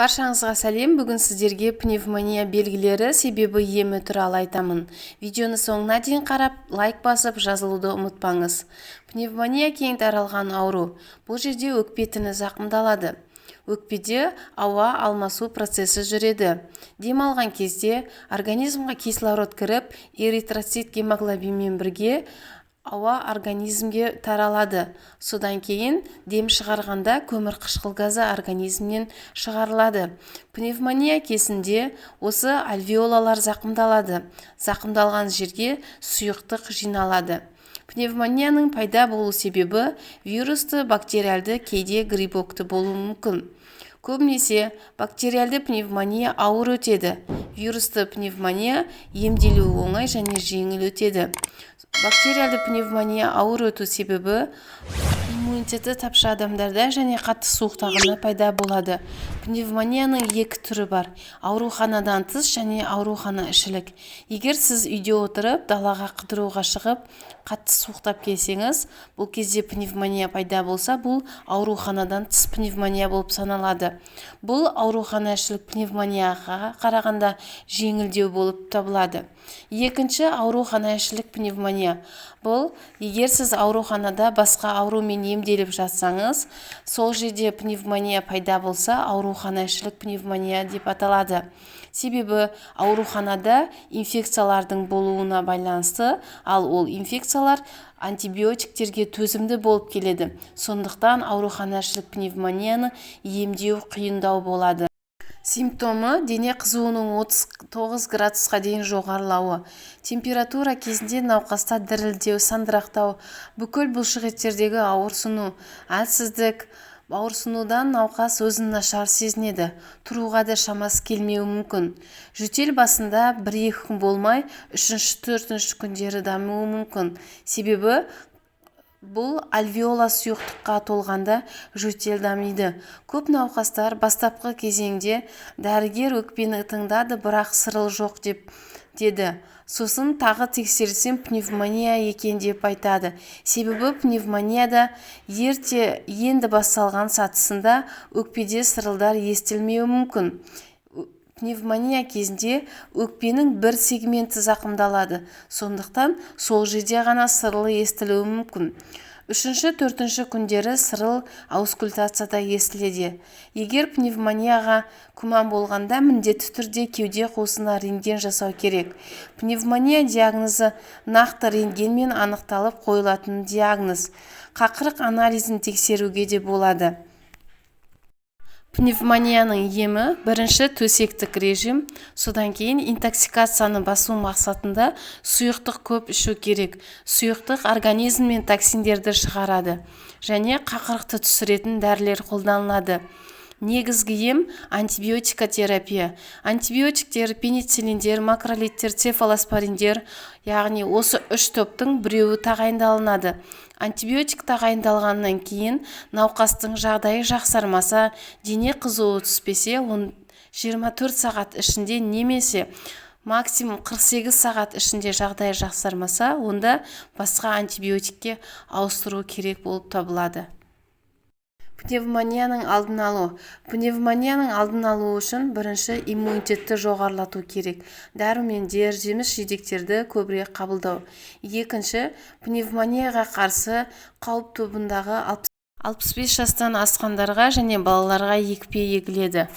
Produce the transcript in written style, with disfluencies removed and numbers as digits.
Баршаңызға сәлем! Бүгін сіздерге пневмония белгілері, себебі, емі туралы айтамын. Видеоны соңына дейін қарап, лайк басып, жазылуды ұмытпаңыз. Пневмония — кең таралған ауру. Бұл жерде өкпе тіні зақымдалады. Өкпеде ауа алмасу процесі жүреді. Дем алған кезде организмға кислород кіріп, эритроцит гемоглобинмен бірге ауа организмге таралады. Содан кейін дем шығарғанда көмірқышқыл газы организмнен шығарылады. Пневмония кезінде осы альвеолалар зақымдалады. Зақымдалған жерге сұйықтық жиналады. Пневмонияның пайда болу себебі вирусты, бактериалды, кейде грибокты болуы мүмкін. Көбінесе бактериалды пневмония ауыр өтеді. Вирусты пневмония емделуі оңай және жеңіл өтеді. Бактериалды пневмония ауыр өту себебі иммунитеті тапшы адамдарда және қатты суықтағанда пайда болады. Пневмонияның екі түрі бар: ауруханадан тыс және ауруханаішілік. Егер сіз үйде отырып, далаға қыдыруға шығып, қатты суықтап келсеңіз, бұл кезде пневмония пайда болса, бұл ауруханадан тыс пневмония болып саналады. Бұл ауруханаішілік пневмонияға қарағанда жеңілдеу болып табылады. Екінші ауруханаішілік пневмония — бұл егер сіз ауруханада басқа аурумен емделіп жатсаңыз, сол жерде пневмония пайда болса, ауруханаішілік пневмония деп аталады. Себебі ауруханада инфекциялардың болуына байланысты, ал ол инфекциялар антибиотиктерге төзімді болып келеді. Сондықтан ауруханаішілік пневмонияны емдеу қиындау болады. Симптомы: дене қызуының 39 градусқа дейін жоғарылауы. Температура кезінде науқаста дірілдеу, сандырақтау, бүкіл бұлшықеттердегі ауырсыну, әлсіздік. Ауырсынудан науқас өзін нашар сезінеді, тұруға да шамасы келмеуі мүмкін. Жөтел басында 1-2 күн болмай, үшінші, төртінші күндері дамуы мүмкін. Себебі бұл альвеола сұйықтыққа толғанда жөтел дамиды. Көп науқастар бастапқы кезеңде «дәрігер өкпені тыңдады, бірақ сырыл жоқ деп деді, сосын тағы тексерсем, пневмония екен» деп айтады. Себебі пневмонияда ерте, енді басталған сатысында өкпеде сырылдар естілмеуі мүмкін. Пневмония кезінде өкпенің бір сегменті зақымдалады, сондықтан сол жерде ғана сырылы естілуі мүмкін. Үшінші, төртінші күндері сырыл аускультацияда естіледі. Егер пневмонияға күмән болғанда, міндетті түрде кеуде қуысына рентген жасау керек. Пневмония диагнозы нақты рентгенмен анықталып қойылатын диагноз. Қақырық анализін тексеруге де болады. Пневмонияның емі: бірінші, төсектік режим. Содан кейін интоксикацияны басу мақсатында сұйықтық көп ішу керек. Сұйықтық организмнен токсиндерді шығарады. Және қақырықты түсіретін дәрілер қолданылады. Негізгі ем — антибиотикотерапия. Антибиотиктер: пенициллиндер, макролидтер, цефалоспориндер, яғни осы үш топтың біреуі тағайындалынады. Антибиотик тағайындалғаннан кейін науқастың жағдайы жақсармаса, дене қызуы түспесе, 24 сағат ішінде немесе максимум 48 сағат ішінде жағдайы жақсармаса, онда басқа антибиотикке ауыстыру керек болып табылады. Пневмонияның алдын алу. Пневмонияның алдын алу үшін бірінші иммунитетті жоғарылату керек: дәрумендер, жеміс-жидектерді көбірек қабылдау. Екінші, пневмонияға қарсы қауіп тобындағы 65 жастан асқандарға және балаларға екпе егіледі.